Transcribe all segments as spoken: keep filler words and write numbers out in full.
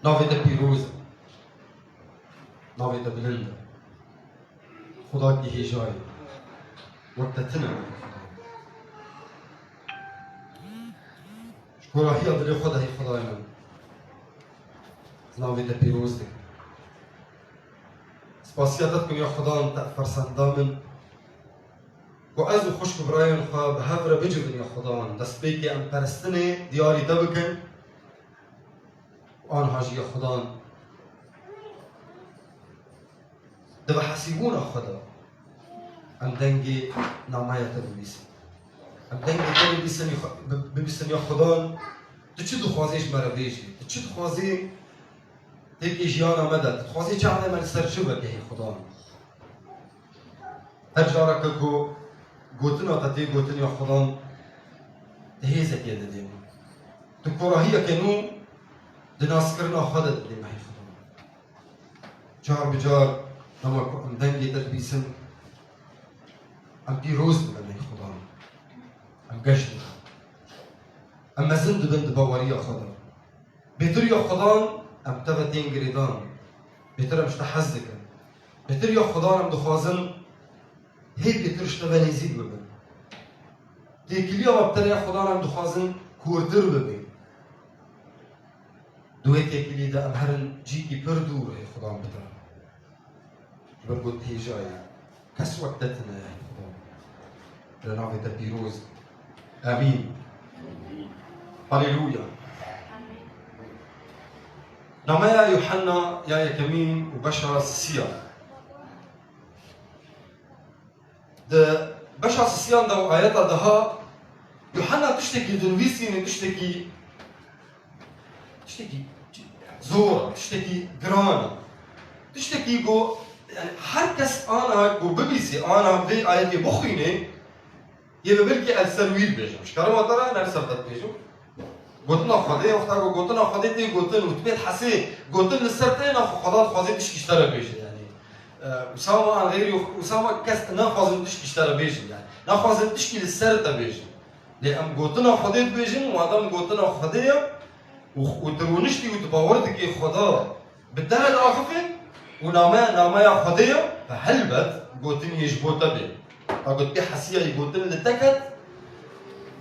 Navê te pîroz e. Navê te bilind e. Xwedakî hêja ye. Wek te tune ye. Ji korahiya dilê xwe de hê Xwedayê min. Ez navê te pîroz dikim. Spasiya te dikim ya Xwedan te fersenda min. Ku ez û xwişk û birayên xwe bi hev re bicivin ya Xwedan. Destpêkê em perestinê diyarî te bikin. Û anha jî ya Xwedan di vehesîbûna xwe de em dengê nameya te bibîsin. Em dengê te bibîsin, bi-, bibîsin ya Xwedan, tu çi dixwazî ji me re bêjî? Tu çi dixwazî têkê jiyana me de? Tu dixwazî çaxê me li ser çi veke hê Xwedan? Her careke ku gotina te tê gotin ya Xwedan, tu hêzekê didê me. Tu korahiyeke nû di naskirina xwe de didê me hê Xwedan. Car bi car dema ku em dengê te dibîsin, em pîroz dibin hê Xwedan. Em geş dibin. Em mezin dibin di baweriya xwe de. Bêtir ya Xwedan em teve tên girêdan. Bêtir em ji te hez dikin. Bêtir ya Xwedan em dixwazin hê bêtir ji te ve nêzîk bibin. Têkiliya me bi te re ya Xwedan em dixwazin kûrtir bibin. Di wê têkilî de em herin cîkî pir dûr hê Xwedan bi te re. Ji ber ku tu hêja yî. Kes wek te tune ye. Li navê te pîroz. Amîn. Haleluya. Nameya Yuhanna ya yekemîn û beşa sisiya. Di beşa sisiyan de û ayeta daha Yuhanna tiştekî dinivîsîne, tiştekî Tiştekî zor e, tiştekî giran e. Tiştekî ku, yani, her kes ana ku bibîsî, ana vê ayetê bixwînê, yê bi bilkî ez ser wî dibêjim. Ji kerema te re ne li ser te dibêjim. Gotina Xwedê, wexta ku gotina Xwedê tê gotin û tu pê dihesê, gotin li ser te, naxwe Xweda dixwazê tişkî ji te re bêje, yani. E, Usama an xeyrî, Usama kes naxwazin tişkî ji te re bêjin, yani. Naxwazin tişkî li ser te bêjin. Lê em gotina Xwedê dibêjin, madem gotina Xwedê ye û, û tu rûniştî û tu bawer dikî Xweda bi te re diaxife û nameya, nameya Xwedê ye, ve helbet gotin yê ji bo te bê. Ka got pê hesiyayî gotin li te ket,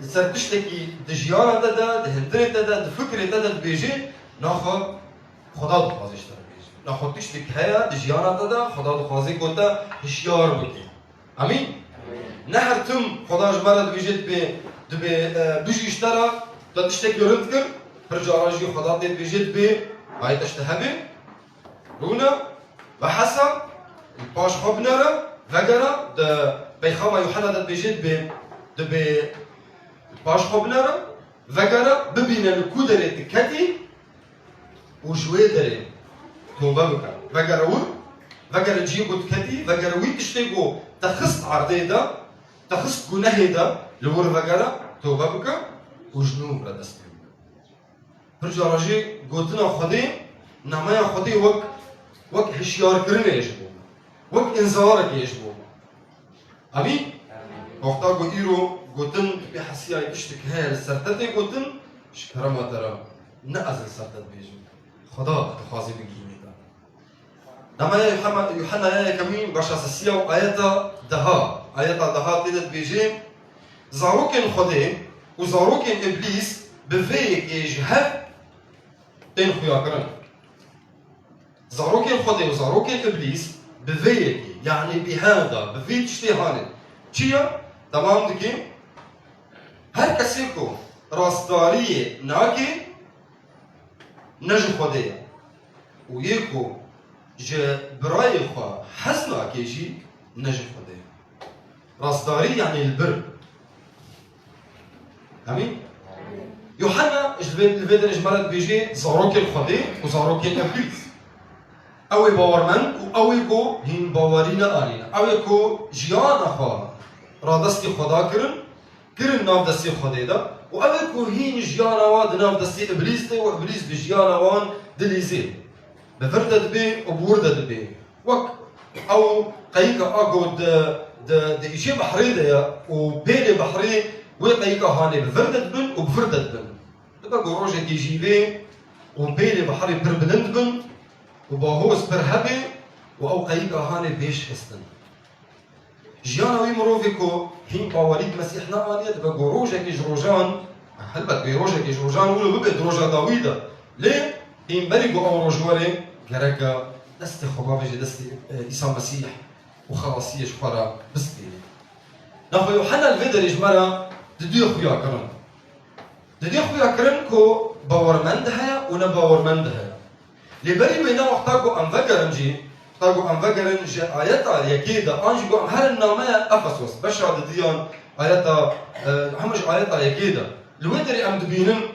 li ser tiştekî di jiyana te de, di hundirê te de, di fikrê te de dibêjê, naxwe Xweda dixwaze ji te re bêje. Naxwe tiştek heye di jiyana te de, Xweda dixwaze ku te hişyar bike. Amîn. Ne her tim Xweda ji me re dibêje dibê, dibê, e, bijî ji te re, te tiştekî rind kir, pir cara jî Xweda tê dibêje dibê, hayê te ji te hebe, rûne, vehese, paş xwe binere, vegere, di peyxama Yuhena de dibêje dibê, dibê paş xwe binere, vegere, bibîne li ku derê tu ketî, û ji wê derê tobe bike. Vegere wir, vegere cihê ku diketî, vegere wî tiştê ku te xist erdê de, te xist gunehê de, li wir vegere, tobe bike û ji nû re dest pê bike. Pir cara jî gotina Xwedê, nameya Xwedê wek, wek hişyarkirinê ye ji bo me. Wek înzarekê ye ji bo me. Amîn. Wexta ku îro gotin, tu pê hesiyayî tiştek heye li ser te tê gotin, ji kerema te re ne ez li ser te dibêjim. Xweda dixwaze bigihînê te. Nameya Yuhema-, Yuhena ya yekemîn, beşa sisiya û ayeta deha. Ayeta deha tê de dibêje, zarokên Xwedê û zarokên Îblîs bi vê yekê ji hev tên xuyakirin. Zarokên Xwedê û zarokên Îblîs bi vê yekê, yanî bi hev de, bi vî tiştê hanê. Çi ye? Temam dike, her kesê ku rastdariyê nake, ne ji Xwedê ye. Û yê ku ji birayê xwe hez nake jî, ne ji Xwedê ye. Rastdarî, yanî li bir. Amîn. Yuhanna ji vê, li vê derê ji me re dibêje zarokên Xwedê û zarokên Îblîs. Ew ê bawermend û ew ê ku hîn bawerî neanîne. Ew ê ku jiyana xwe radestî Xweda kirin, kirin nav destê Xwedê de û ew ê ku hîn jiyana wan di nav destê Îblîs de û Îblîs bi jiyana wan dilîzê. Bi vir de dibê û bi wir de dibê. Wek ew qeyika a ku di, di, di îşê behrê de ye û pêlê behrê Wê qeyîka hanê bi vir de dibin û bi vir de dibin. Dibe ku rojekê jî vê qompêlê biharê pir bilind bin û bahoz pir hebe û ew qeyîka hanê bêş xistin. Jiyana wî mirovê ku hîn bawerî bi Mesîh neaniye, dibe ku rojekê ji rojan, helbet wê rojekê ji rojan wilo bibe di roja dawî de. Lê hîn berî ku ew roj were, gereke destê xwe bavêje destê, e, Îsa Mesîh û xelasiyê ji xwe re bistîne. Naxwe Yuhanna li vê derê ji me re diduyê xuya kirin. Diduyê xuya kirin ku bawermend heye û ne bawermend heye. Lê berî wê ne wexta ku em vegerin jî, wexta ku em vegerin ji ayeta yekê de, an jî ku em herin nameya Efesos, beşa didiyan ayeta, e, hemû ji ayeta yekê de. Li wê derê em dibînin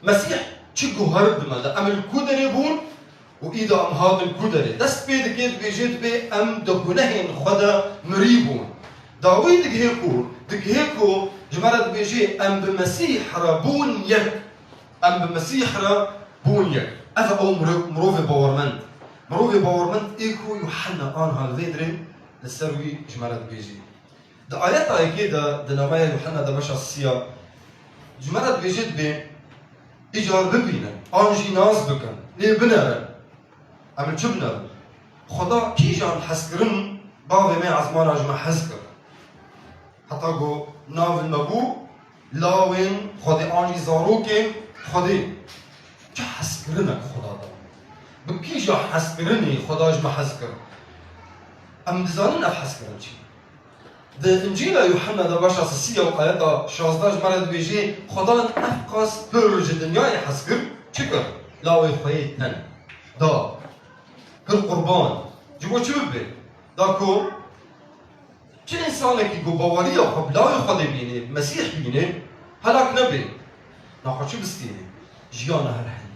Mesîh çi guher di me de? Em li ku derê bûn û îda em hatin ku derê? Dest pê dike, dibêje, dibê em di gunehên xwe de mirî bûn. Dawî digihê ku, digihê ku ji me re dibêje, em bi Mesîh re bûn yek. Em bi Mesîh re bûn yek. Ev e ew miro-, mirovê bawermend. Mirovê bawermend ê ku Yuhanna anha li vê derê li ser wî ji me re dibêje. Di ayeta yekê de, di nameya Yuhanna de beşa sisiya, ji me re dibêje, dibê, îcar bibînin, an jî nas bikin, lê binerin. Em li çi binerin? Xweda kîjan hezkirin, bavê me ezmana ji me hez kir. Heta ku navên me bû lawên Xwedê an jî zarokên Xwedê. Çi hezkirinek Xweda da? Bi kîja hezkirinê Xweda ji me hez kir? Em dizanin ev hezkirin çi? Di Încîla Yuhanna de beşa sisiya û ayeta şazdeh ji me re dibêje, Xwedan ev qas pir ji dinyayê hez kir, çi kir? Lawê xwe yê ten da. Kir qurban. Ji bo çi bibe? Da ku çi însanekî ku baweriya xwe bi lawê Xwedê bîne, Mesîh bîne, helak nebe. Naxwe çi bistîne? Jiyana her heyî.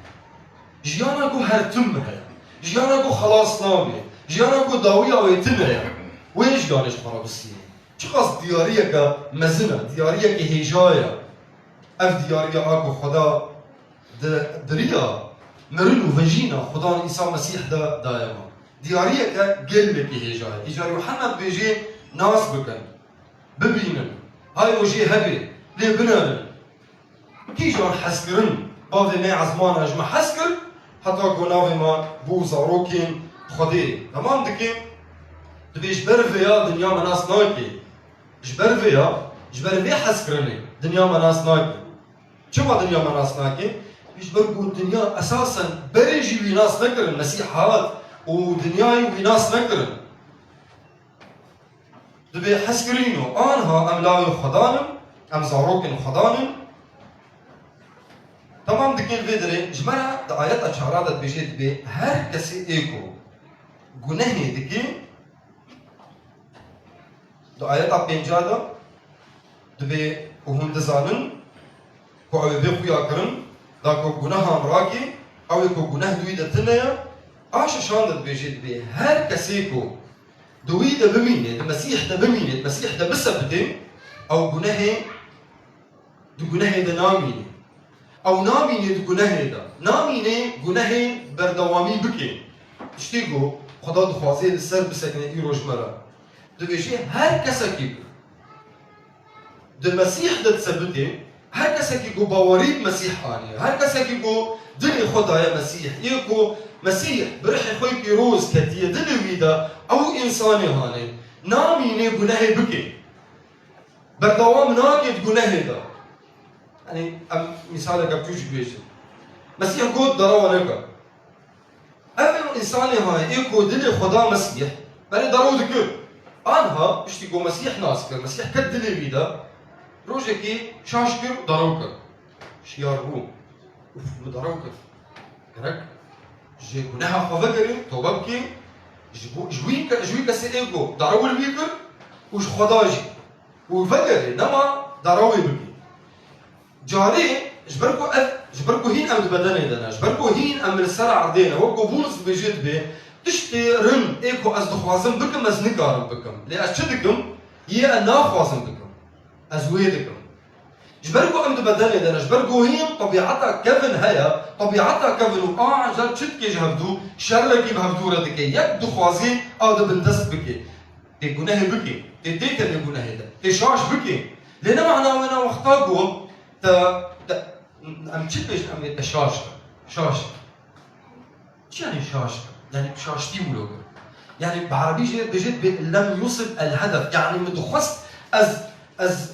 Jiyana ku her tim heye. Jiyana ku xelas nabe. Jiyana ku dawiya wê tune ye. Wê jiyanê ji xwe re bistîne. Çiqas diyariyeke mezin e, diyariyeke hêja ye. Ev diyariya a ku Xweda di, di riya mirin û vejîna Xudan Îsa Mesîh de daye me. Diyariyeke gelekî hêja ye. Îcar Yuhanna dibêje, nas bikin, bibînin, hay û jê hebe, lê binerin. Kîjan hezkirin, bavê me ezmana ji me hez kir, heta ku navê me bû zarokên Xwedê. Temam dike, dibê ji ber vêya dinya me nas nake. Ji ber vêya, ji ber vê hezkirinê dinya me nas nake. Çima dinya me nas nake? Ji ber ku dinya esasen berê jî wî nas nekirin, Mesîh hat û dinyayê wî nas nekirin. Dibê hezkirîno, anha em lawê Xwedan in, em zarokên Xwedan in. Temam dike li vê derê, ji me re di ayeta çara de dibêje, dibê her kesê ê ku gunehê dike, di ayeta pênca de dibê û hûn dizanin ku ew ê vê xuya kirin, da ku gunehan rake, ew ê ku guneh di wî de tune ye, a şeşan de dibêje, dibê her kesê ku di wî de bimîne, di Mesîh de bimîne, di Mesîh de bisebitê, ew gunehê, di gunehê de namîne. Ew namîne di gunehê de. Namîne gunehê berdewamî bike. Tiştê ku Xweda dixwaze li ser bisekine îro ji me re. Dibêje her kesekî ku di Mesîh de disebitê, her kesekî ku bawerî bi Mesîh aniye, her kesekî ku dilê xwe daye Mesîh, yê ku Mesîh bi rihê xwe yê pîroz ketiye dilê wî de, ew însanê hanê namîne gunehê bike. Berdewam nake di gunehê de. Yanî em mîsaleke biçûk bêjin. Mesîh got, derewa neke. Ev însanê ha ê ku dilê xwe da Mesîh, berê derew dikir. Anha piştî ku Mesîh nas kir, Mesîh ket dilê wî de, rojekê şaş kir û derew kir. Şiyar bû. Uf, min derew kir. Gerek ji guneha xwe vegerê, tobe bikê, ji bo, ji wî ke, ji wî kesê ê ku derew li wî kir û ji Xweda jî. Û vegerê, nema derewê bikê. Carê, ji ber ku ev, ji ber ku hîn em di bedenê de ne, ji ber ku hîn em li ser erdê ne, wek ku Bulus dibêje dibê, tiştê rin ê ku ez dixwazim bikim, ez nikarim bikim. Lê ez çi dikim? Yê ez naxwazim bikim. Ez wê dikim. Ji ber ku em di bedenê de ne, ji ber ku hîn tebîeta kevin heye, tebîeta kevin û a car çi dike ji hevdû, şerekî bi hevdû re dike. Yek dixwazî a di bindest bike. Tê gunehê bike. Tê têkeve gunehê de. Tê şaş bike. Lê ne mana wê ne wexta ku te, te, em çi dibêjin, em ê te şaş kin. Şaş kin. Çi yani şaş kin? Yani şaştî wilo kin. Yani bi erebî jê dibêjin dibê lem yusil el hedef. Yani min dixwest ez, ez,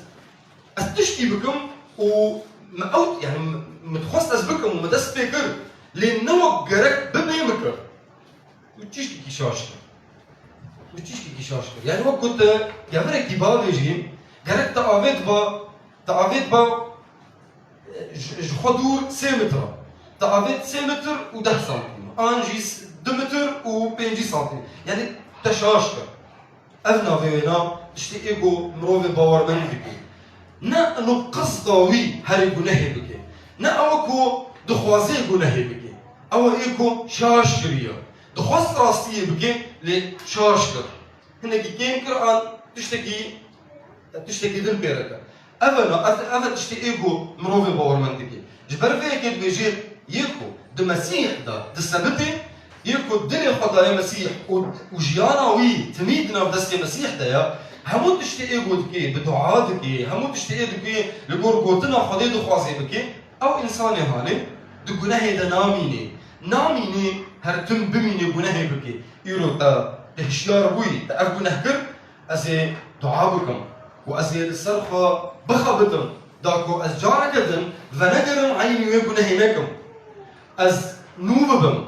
ez tiştî bikim û min ew, yani min dixwest ez bikim û min dest pê kir. Lê ne wek gerek bibê min kir. Û tiştekî şaş kir. Û tiştekî şaş kir. Yani wek ku tu gevirekî bavêjî, gerek tu avêt ba, tu avêt ba, e, ji, ji xwe dûr sê metre. Tu avêt sê metr û deh santîm. An jî s-, du metr û pêncî santîm. Yani te şaş kir. Ev navê wê na tiştê ê ku mirovê bawermend dike. Ne ino qesda wî herê gunehê bike. Ne ew ku dixwazê gunehê bike. Ew ê ku şaş kiriye. Dixwest rastiyê bike, lê şaş kir. Hinekî kêm kir an tiştekî, tiştekî din pê re kir. Ev e na, ev, ev e tiştê ê ku mirovê bawermend dike. Ji ber vê yekê dibêjê yê ku di Mesîh de disebitê, yê ku dilê xwe daye Mesîh û, û jiyana wî timî di nav destê Mesîh de ye, hemû tiştê ê ku dike, bi dua dike, hemû tiştê ê dike, li gor gotina Xwedê dixwazê bike, ew însanê hanê di gunehê de namîne. Namîne her tim bimîne gunehê bike. Îro te, te hişyar bûyî, te ev guneh kir, ez ê dua bikim û ez ê li ser xwe bixebitim, da ku ez careke din venegerim eynî wê gunehê nekim. Ez nû bibim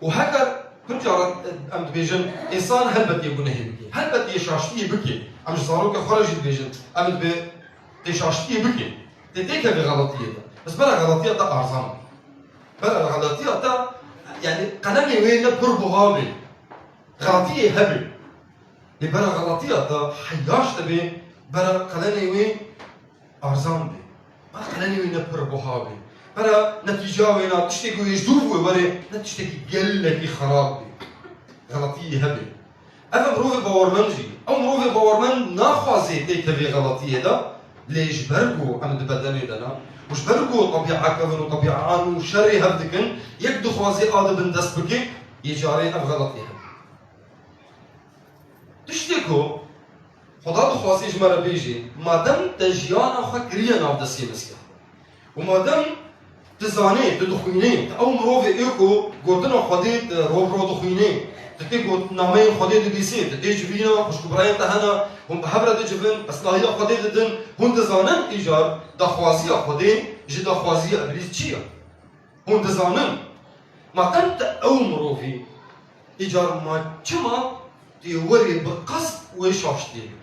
û heger pir caran, e, em dibêjin, însan helbet yê gunehê bike, helbet yê şaştiyê bike. Em ji zarokê xwe re jî dibêjin, em dibê tê şaştiyê bike, tê têkevê xeletiyê de. Bes bera xeletiya te arzan be. Bera xeletiya te, yani, qelemê wê ne pir buha bê. Xeletiyê hebe. Lê bera xeletiya te heyaş dibe, bera qelemê wê arzan be. Bera qelemê wê ne pir buha be. Bera netîca wê na tiştekî wê ji dûr wê were, ne tiştekî gelekî xerab be. Xeletiyê hebe. Ev e mirovê bawermend jî. Ew mirovê bawermend naxwaze têkevê xeletiyê de, lê ji ber ku em di bedenê de ne, û ji ber ku tebîa kevin û tebîa an û şerê hev dikin, yek dixwaze a di bin dest bike, yê carê ev xeletî hebe. Tiştê ku Xweda dixwaze ji me re bêje, madem te jiyana xwe kiriye nav destê Mesîha, û madem tu zanê, tu dixwînê, tu ew mirovê ê ku gotina Xwedê tu ro bi ro dixwînê, tu tê got nameyên Xwedê dibîsê, tu tê civîna, xwişk û birayên te hene, hûn bi hev re dicivin, eslahiya Xwedê didin, hûn dizanin îcar daxwaziya Xwedê ji daxwaziya Îblîs çi ye? Hûn dizanin, madem tu ew mirovî, îcar ma çima tê werê bi qest wê şaştiyê bikî?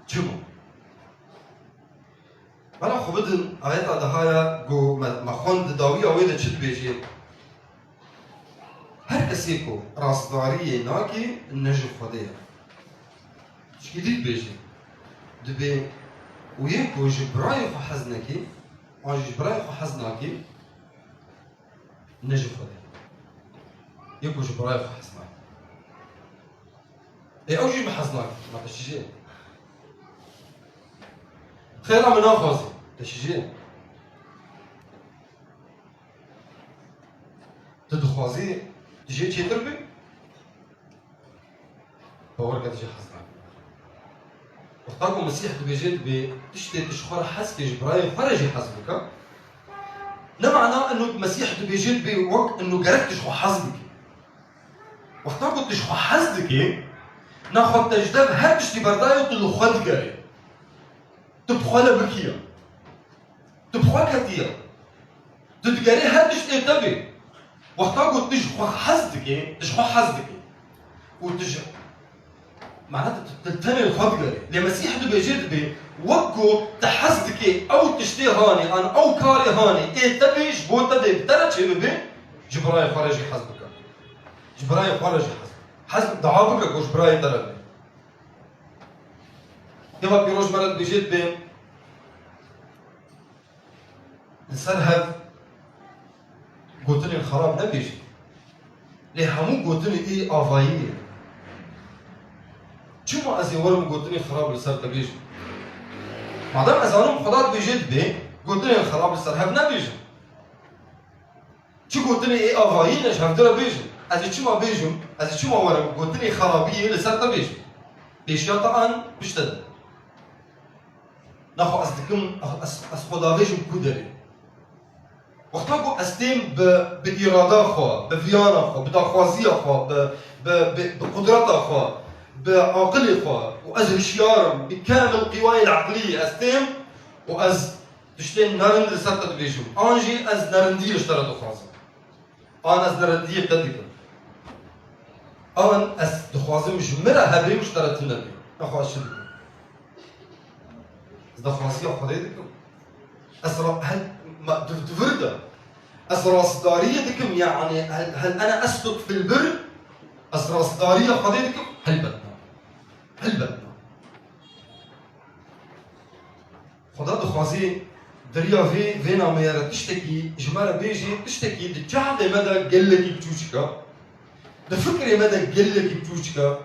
Çima? Bela xwe bidin, ayeta daha ya ku me, me xwend di dawiya wê de çi dibêjê? Her kesê ku rastdariyê nake, ne ji Xwedê ye. Tişkî dî dibêje. Dibê û yê ku ji birayê xwe hez neke, an jî ji birayê xwe hez nake, ne ji Xwedê. Yê ku ji birayê xwe hez nake. Ê, ew jî ji min hez nake. Ma te şijê. Xêra min naxwazî. Te şijê. Tu dixwazî tu jê çêtir bî? Bawer ke tu jê hez nake. Wexta ku Mesîh dibêje, dibê tiştê tu ji xwe re hez ke ji birayê xwe re jî hez bike. Ne mana eno Mesîh dibêje dibê wek eno gerek tu ji xwe hez bike. Wexta ku tu ji xwe hez dikî, naxwe te ji dev her tiştî berdaye û tu li xwe digerî. Tu bi xwe le bikî ye. Tu bi xwe ketî ye. Tu digerî her tişt ê te bê. Wexta ku tu ji xwe hez dikî, tu ji xwe hez dikî. Û tu ji Mane tu, tu, tu tenê li xwe digerî. Lê Mesîh dibêje dibê, wek ku tu hez dikê ew tiştê hanê, an ew karê hanê, ê te bê, ji bo te bê, bi te re çêbibe, ji birayê xwe re jî hez bike. Ji birayê xwe re jî hez. Hez dua bike ku ji birayê te re bê. Dêva pîroz me re dibêje dibê, Li ser hev gotinên xerab nebêjin. Lê hemû gotinê ê avayî ne. Çima ez ê werim gotinê xerab li ser te bêjim? Madem ez zanim Xweda dibêje dibê, gotinên xerab li ser hev nebêjin. Çi gotinê ê avayî ne ji hevdû re bêjin. Ez ê çima bêjim? Ez ê çima werim gotinê xerabiyê li ser te bêjim? Pêşiya te an pişte de? Naxwe ez dikim, ez, ez xwe davêjim ku derê. Wexta ku ez têm bi, bi îrada xwe, bi viyana xwe, bi daxwaziya xwe, bi, bi, bi, bi qudreta xwe, bi aqilê xwe û ez hişyar im, bi kamil qîwayê eqlî ez têm û ez tiştên nerind li ser te dibêjim. An jî ez nerindiyê ji te re dixwazim. An ez nerindiyê te dikim. An ez dixwazim ji min re hebe û ji te re tune be. Nexwe ez çi dikim? Ez daxwaziya Xwedê dikim. Ez ra-, hel, ma, di, di vir de. Ez rastdariyê dikim, yani, hel, hel ene estuk fil bir, ez rastdariya Xwedê dikim, helbet na. Helbet na. Xweda dixwazî di riya vê, vê nameyê re tiştekî ji me re bêjî, tiştekî di çavê me de gelekî biçûçik e. Di fikrê me de gelekî biçûçik e.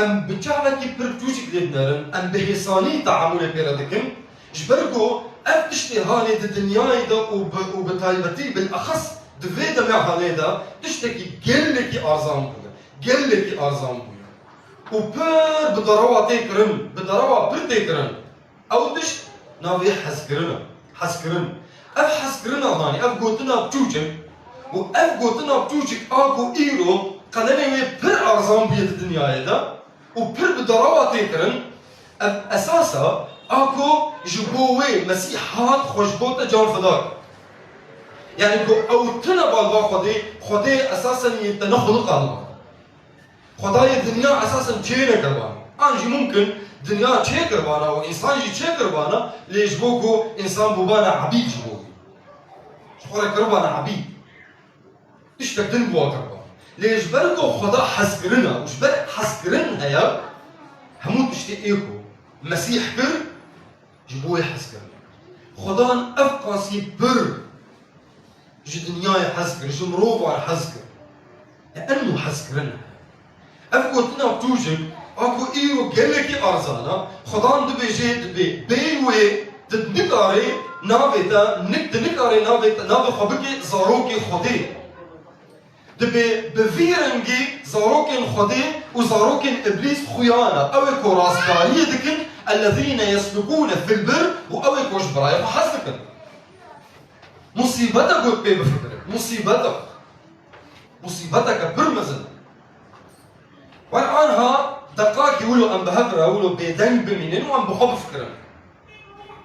Em bi çavekî pir biçûçik lê dinerin, em bi hêsanî teamûlê pê re dikin, ji ber ku ev tiştê hanê di dinyayê de û bi, û bi taybetî bilexes di vê demê hanê de tiştekî gelekî arzan bûye. Gelekî arzan bûye. Û pir bi derewa tê kirin, bi derewa pir tê kirin. Ew tişt navê hezkirin e. Hezkirin. Ev hezkirina hanê, ev gotina biçûçik û ev gotina biçûçik a ku îro qelemê wê pir arzan bûye di dinyayê de û pir bi derewa tê kirin, ev esas e a ku ji bo wê Mesîh hat xwe ji bo te can fida kir. Yani ku ew tune bal va Xwedê, Xwedê esasen yê te ne xuliqa li bal. Xwedayê dinya esasen çê nekiribana. An jî mumkin dinya çê kiribana û însan jî çê kiribana, lê ji bo ku însan bûbana ebîd ji bo wî. Ji xwe re kiribana ebîd. Tiştek din bi wa kiribana. Lê ji ber ku Xweda hezkirin e û ji ber hezkirin heye, hemû tiştê ê ku Mesîh kir, ji bo wê hez kirin. Xwedan ev qasî pir ji dinyayê hez kir, ji mirovan hez kir. E, enû hez kirin. Ev gotina tûjik, a ku îro gelekî arzan e, Xwedan dibêje, dibê, bê wê, tu nikarê navê te, nik, tu nikarê navê te, navê xwe bikê zarokê Xwedê. Dibê bi vî rengî zarokên Xwedê û zarokên Îblîs xuya ne. Ew ê ku rastdariyê dikin, ellezîne yeslukûne fil bir, û ew ê ku ji birayê xwe hez dikin. Musîbet e got pê bifikirin. Musîbet e. Musîbeteke pir mezin. Wer anha deqakî wilo em bi hev re wilo bêdeng bimînin û em bi xwe bifikirin.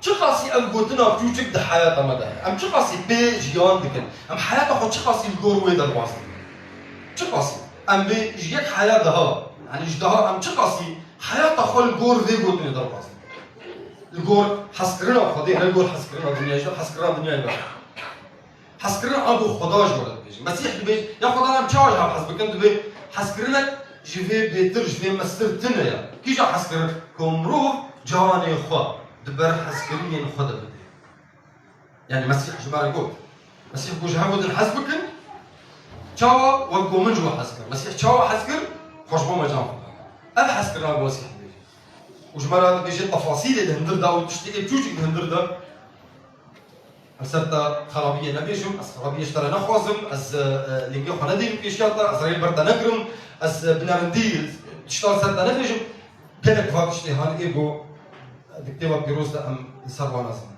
Çiqasî ev gotina biçûçik di heyata me de heye? Em çiqasî pê jiyan dikin? Em heyata xwe çiqasî li gor wê derbas dikin? Çiqasî? Em vê ji yek heya daha, yanî ji daha em çiqasî heyata xwe li gor vê gotinê derbas dikin? Li gor hezkirina Xwedê, ne li gor hezkirina dinyayê, ji hezkirina dinyayê ber. Hezkirin a bo Xweda ji we re dibêje. Mesîh dibêje, ya Xweda em çawa ji hev hez bikin? Dibê hezkirinek ji vê bêtir, ji vê mestir tune ye. Kîja hezkirin? Ku mirov canê xwe di ber hezkirinên xwe de bide. Yani Mesîh ji me re got. Mesîh got, ji hev gotin hez bikin, çawa wek ku min ji we hez kir. Mesîh çawa hez kir? Xwe ji bo me can fida. Ev hezkirina bi Mesîh dibêje. Û ji me re dibêje tefasîlê di hundir de û tiştê ê biçûçik di hundir de. Ez ser te xerabiyê nebêjim, ez xerabiyê ji te re nexwazim, ez, e, lingê xwe nedînim pêşiya te, ez rê li ber te negirim, ez, e, bi nerindî tiştan ser te nebêjim. Gelek va tiştê han ê ku di kitêba pîroz de em li ser wan ez in.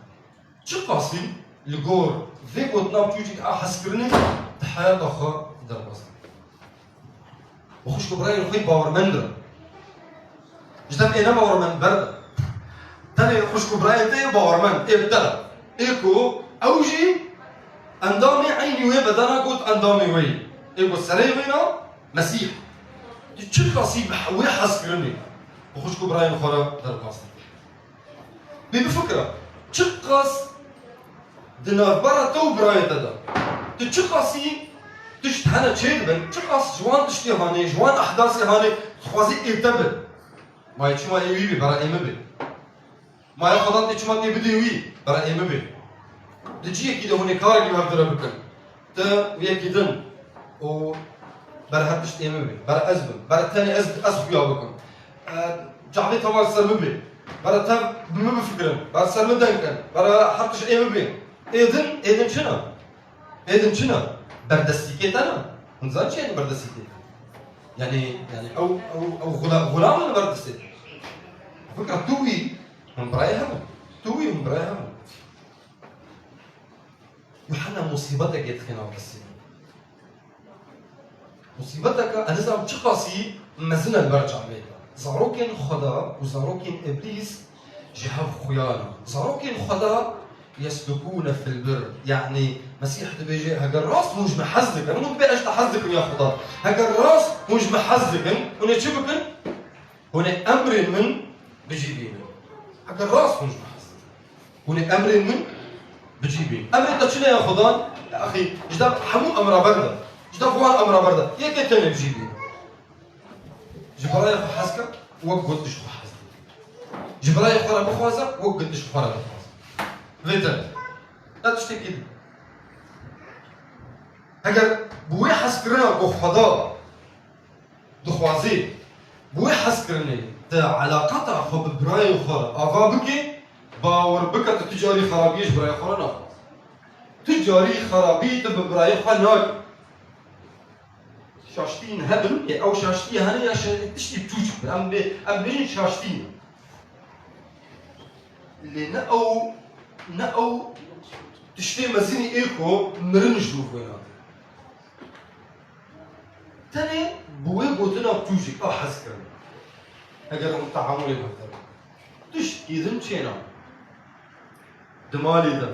Çiqasî li gor vê gotina biçûçik a hezkirinê di heyata xwe derbas dikin. Û xwişk û birayên xwe yê bawermend in. Ji dem ê nebawermend ber de. Tenê xwişk û birayên te yê bawermend, ê bi te re. Ê ku ew jî endamê eynî wê bedena got endamê wê yê. Ê ku serê wê na Mesîh. Tu çiqasî bi he-, wê hezkirinê bi xwişk û birayên xwe re derbas dikî. Bê bifikira, çiqas di navbera te û birayê te de, tu çiqasî tişt hene çêdibin, çiqas ji wan tiştê hanê, ji wan ehdasê hanê dixwazî ê te bin. Ma yê çima ê wî bê, bera ê min bê. Ma ya Xwedan tê çima tê bidê wî, bera ê min bê. Di cihekî de hûn ê karekî bi hev re bikin. Te û yekî din û ber her tişt ê min bê, ber ez bim, ber tenê ez, ez xuya bikim. E, cavê te ber ser min bê, ber te bi min bifikirin, ber ser min deng kin, ber her tişt ê min bê. Ê din, ê din çi ne? Ê din çi ne? Berdestîkê te ne? Hûn zan çi yani berdestîkê te? Yani, yani ew, ew, ew xula-, xulam in berdestê te. Fikra tu wî, hûn birayê hev in. Tu wî min birayê hev. Yuhanna musîbetekê dixê nav kesê. Musîbeteke, ez nizanim çiqasî mezin e li ber çavê de. Zarokên Xweda û zarokên Îblîs ji hev xuya ne. Zarokên Xweda yeslukûne fil bir. Yanî Mesîh dibêje, heger rast hûn ji min hez dikin, hûn dibê ez ji te hez dikim ya Xweda. Heger rast hûn ji min hez dikin, hûn ê çi bikin? Hûn ê emrên min bicî bînin. Heger rast hûn ji min hez dikin. Hûn ê emrên min bicî bînin. Emrê te çi ne ya Xudan? Ya axî, ji dev hemû emra berde. Ji dev wan emra berde. Yekê tenê bicî bînin. Ji birayê xwe hez ke, wek got tu ji xwe hez dikî. Ji birayê xwe re bixwaze, wek got tu ji xwe re dixwaze. Vê te. Ne tiştekî din. Heger bi wê hezkirina ku Xweda dixwazî bi wê hezkirinê te eleqata xwe bi birayê xwe re ava bikî, bawer bike tu, tu carî xerabiyê ji birayê xwe re naxwazî. Tu carî xerabî tu bi birayê xwe nakî. Şaştiyên hebin, ê ew şaştiyê hene ya şe-, tiştî tûçik bin. Em bê, em bêjin şaştiyê. Lê ne ew, ne ew tiştê mezinî ê ku mirin ji dûr wê nade. Tenê bi wê gotina tûjik a hez kirin. Heger hûn teamulê bi hev de bikin. Tiştkî din çêna. Di malê de.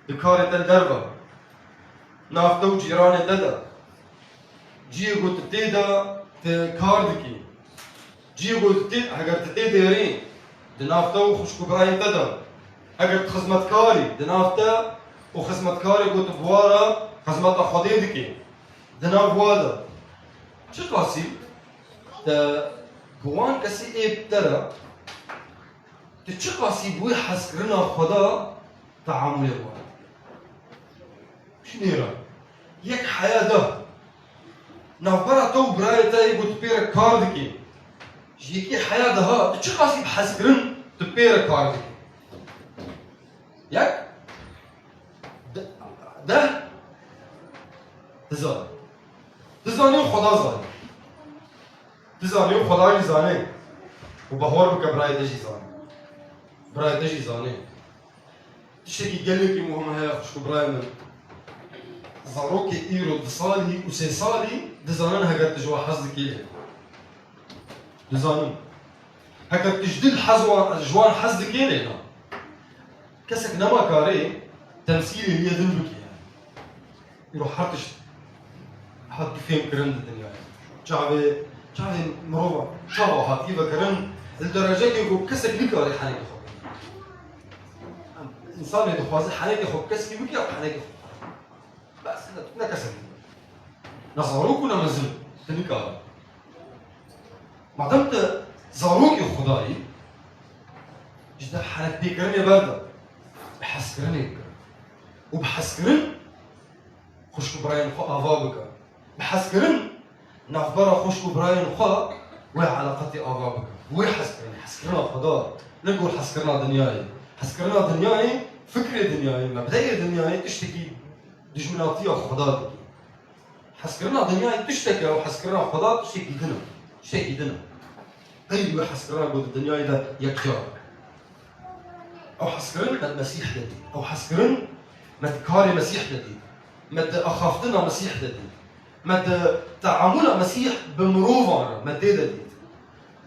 Di karê te li derve. Nav te û cîranê te de. Ciyê ku tu tê de, tu kar dikî. Cihê ku tu tê, heger tu tê dêrî, di nav te û xwişk û birayên te de, heger tu xizmetkarî, di nav te û xizmetkarê ku tu bi wa re xizmeta Xwedê dikî, di nav wa de, çiqasî te bi wan kesî ê bi te re, tu çiqasî bi wê hezkirina Xweda teamulê bi wan dikî. Şinêra. Yek heya de. Navbera te û birayê te yê ku tu pê re kar dikî. Ji yekê heya de ha, tu çiqasî bi hezkirin tu pê re kar dikî. Yek. De-, deh. Tu zanî. Tu zanî û Xweda zanî. Tu zanî û Xweda jî zanî. Û bahor bike birayê te jî zanî. Birayê te jî zanî. Tiştekî gelekî muhim heye xwişk û birayê min. Zarokê îro du salî û sê salî dizanin heger tu ji wan hez dikî lê. Dizanin. Heger tu ji dil hez wan, ji wan hez dikî lê na. Kesek nema karê temsîlê wî yê din bikî yani. Îro her tişt hat fêhm kirin di dinyayê. Çavê, çavê mirova çawa hatiye vekirin, li derecekê ku kesek nikare henekê xwe bike. Em, însanê dixwaze henekê xwe bi kesekî bike, ew henekê xwe bike. Bes, ne, ne kesek. Ne zarok û ne mezin, tu nikare. Madem tu zarokê Xwedayî, ji dev henekpêkirinê berde, bi hezkirinê bike. Û bi hezkirin xwişk û birayên xwe ava bike. Bi hezkirin navbera xwişk û birayên xwe wê eleqetê ava bike. Wê hezkirin, hezkirina Xweda, ne gor hezkirina dinyayê. Hezkirina dinyayê, fikrê dinyayê, mebdeyê dinyayê tiştekî dijminatiya Xweda dike. Hezkirina dinyayê tiştek e û hezkirina Xweda tiştekî din e. Tiştekî din e. Qey wê hezkirina ku di dinyayê de yekcar e. Ew hezkirin me di Mesîh de dît. Ew hezkirin me di karê Mesîh de dît. Me di axaftina Mesîh de dît. Me di teamula Mesîh bi mirovan re me tê de dît.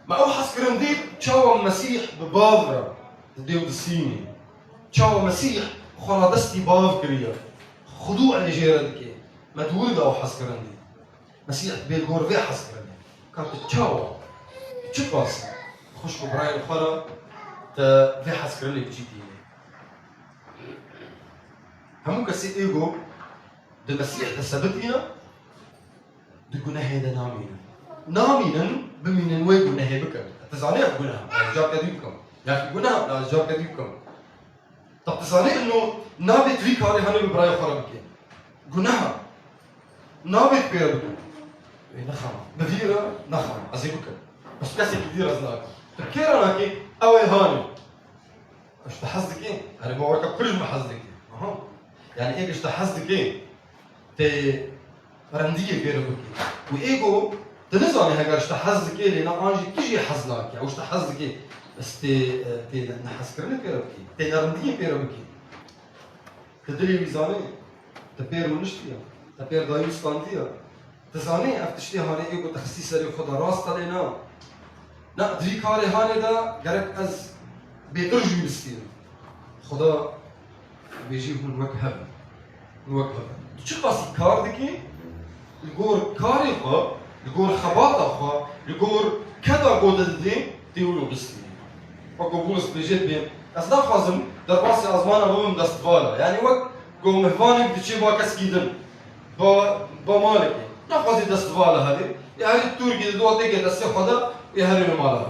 Me ew hezkirin dît çawa Mesîh bi Bav re di dê û di sînê. Çawa Mesîh xwe radestî Bav kiriye. Xidû em jê re dike. Me di wir de ew hezkirin dît. Mesîh bê li gor vê hezkirinê. Ka tu çawa, çi qas xwişk û birayên xwe re te vê hezkirinê biçîtîne? Hemû kesê ê ku di Mesîh de sebitîne, di gunehê de namînin. Namînin, bimînin wê gunehê bikin. Tu zanî ev guneh e, ez careke dî bikim. Ya guneh e, ez careke dî bikim. Te dizanî ino nabê tu vî karê henê bi birayê xwe re bikî. Guneh e. Nabê tu pê re bikî. Wê nexema. Bi vî re nexema. Ez ê bikim. Bes kesekî dî re ez nakim. Tu kê re nakî? Ew ê hanê. Ez ji te hez dikî? Erê bawereke pir ji min hez dikî. Aha. Yani ê ji te hez dikî. Tê rendiyê pê re bikî. Û ê ku tu nizanî heger ji te hez dike lê na an jî tu jê hez nake, ew ji te hez dike. Ez tê, e, tê ne-, nehezkirinê pê re bikî, tê nerindiyê pê re bikî. Ti dilê wî zanê, ti pê rûniştiye, ti pê dayî û standiye. Ti zanê ev tiştê hanê ê ku te xistî serê xwe de rast e lê na. Na, di vî karê hanê de gerek ez bêtir ji wî bistînim. Xweda bêjî hûn wek hev in. Wek hev in. Tu çiqasî kar dikî, li gor karê xwe, li gor xebata xwe, li gor keda ku te didî, tê wilo bistînî. Wek ku Bulus dibêje dibê, ez naxwazim derbasî ezmana bibim destvala. Yanî wek ku mihvanek diçe ba keskî din, ba, ba malekê. Naxwazî destvala herê. Ya herî tûrkî di dua têkê destê xwe de, ya herê mala.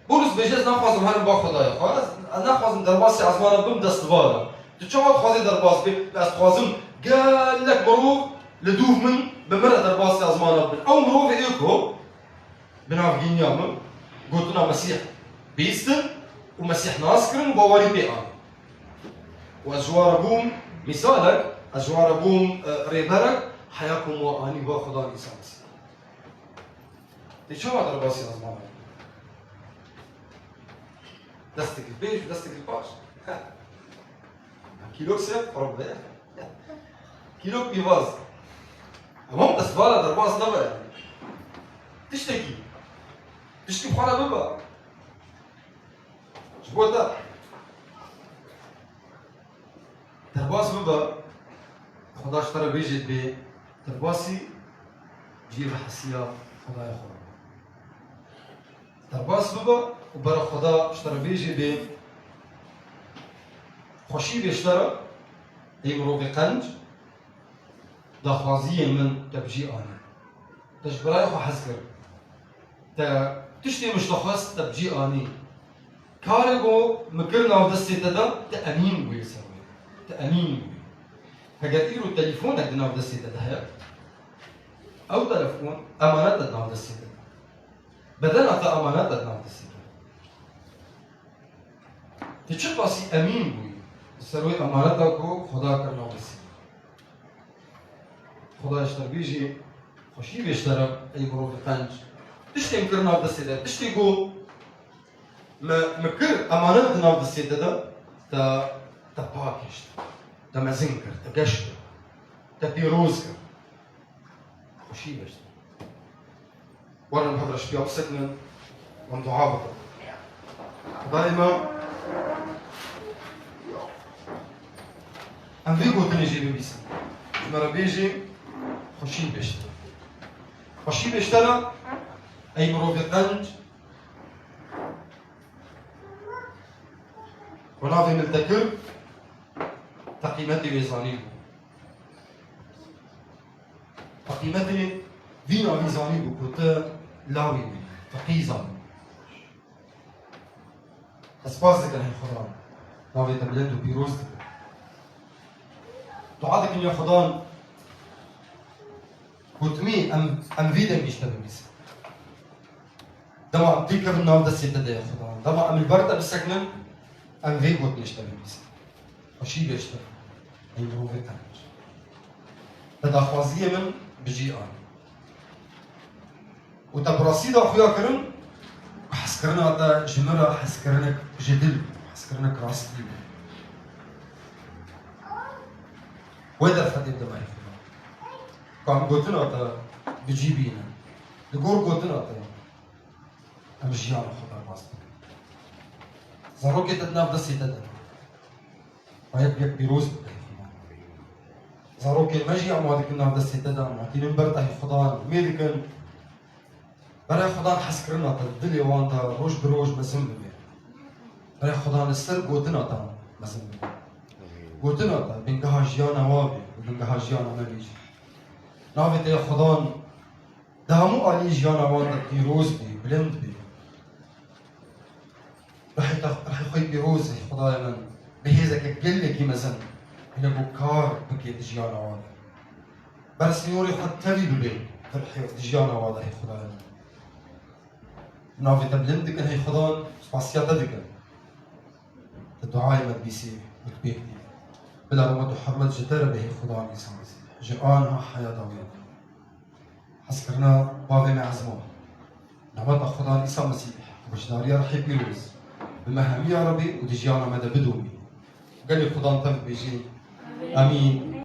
Bulus dibêje, ez naxwazim herim ba Xwedayê xwe. Ez, ez naxwazim derbasî ezmana bim destvala. Tu çawa dixwazî derbas bî? Ez dixwazim gelek mirov li dûv min bi min re derbasî ezmana bibin. Ew mirovê ê ku bi navgîniya min gotina Mesîh bihîstin û Mesîh nas kirin û bawerî pê an. Û ez ji wan re bûm mîsalek, ez ji wan re bûm, e, rêberek, heya ku min anî ba Xudan Îsa Mesîh. Tê çawa derbasî ezmana? Destek li pêş û destek li paş. Kîlok ser, qurbe. Kîlok pîvaz. Tamam, destvala derbas nebe. Tiştekî. Tiştî xwe re bibe. Ji bo te. Derbas bibe, Xweda ji te re bêjê dibê, derbasî cihê bihesiya Xwedayê xwe re. Derbas bibe û bera Xweda ji te re bêjê bê, xweşî bê ji te re, ey mirovê qenc, daxwaziyên min te bi cî anî. Te ji birayê xwe hez kir. Te tiştê min ji te xwest, te bi cî anî. Karê ku min kir nav destê te de, te emîn bûyî ser wê. Te emîn bûyî. Heger îro telîfonek di nav destê te de heye, ew telefon emanet e di nav destê te de. Bedena te emanet e di nav destê te de. Tu çiqasî emîn bûyî li ser wê emaneta ku Xweda kir nav destê te. Xwedayê ji te re bêjî, xweşî bê ji te re, ey mirovê qenc. Tiştê min kir nav destê te, tiştê ku me, me kir emanet di nav destê te de, te, te pak hişt, te mezin kir, te geş kir, te pîroz kir. Xweşî bê ji te re. Werin bi hev re ji piya bisekinin, em dua bikin. Xwedayê me, em vê gotinê jê bibîsin. Ji me re bêjê, xweşî bê ji te re. Xweşî bê ji te re, ey mirovê qenc. Ku navê min te kir, te qîmetê wê zanîbû. Te qîmetê vî navî zanîbû ku tu lawî bî, te qîza bî. Ez spas dikim hey Xudan, navê te bilind û pîroz dikim. Dua dikim ya Xudan, gotinê em, em vî dengî ji te bibîsin. Dema em têkevin nav destê te de ye Xudan. Dema em li ber te bisekinin, em vê gotinê ji te bibîsin. Xweşî bê ji te, ey mirovê qenc. Te daxwaziyê min bi cî anî. Û te bi rastî de xuya kirin ku hezkirina te ji min re hezkirinek ji dil bû, hezkirinek rastî bû. Wê derfetê bide me ey Xudan. Ku em gotina te bi cî bînin. Li gor gotina te em jiyana xwe derbas bikin. Zarokê te di nav destê te de ne. Yek yek pîroz bikin. Zarokên me jî em wan dikin nav destê te de, em wan tînin ber te hey Xudan, em ê dikin. Berê Xudan hezkirina te di dilê wan de roj bi roj mezin bibe. Berê Xudan li ser gotina te mezin bibe. Gotina te bingeha jiyana wan be û bingeha jiyana me be jî. Navê te ya Xudan di hemû aliyê jiyana wan de pîroz bê, bilind bê. Rihê te, rihê xwe yê pîroz ey Xwedayê min, bi hêzeke gelekî mezin, hinek û kar bike di jiyana wan de. Ber sînorê xwe tevî bibe, di rihê, di jiyana wan de ey Xwedayê min. Navê te bilind dikin hey Xudan, spasiya te dikin. Te duayê me dibîsî û tu pêk dî. Bila rehmet û hurmet ji te re be hey Xudan Îsa Mesîh. Ji aniha heyata wê. Hezkirina bavê me ezma. Navbeta Xudan Îsa Mesîh. Xweşdariya Rihê Pîroz bi me hemî ya Rebî û di jiyana me de bidomî. Gelê Xudan tev bêjî. Emîn.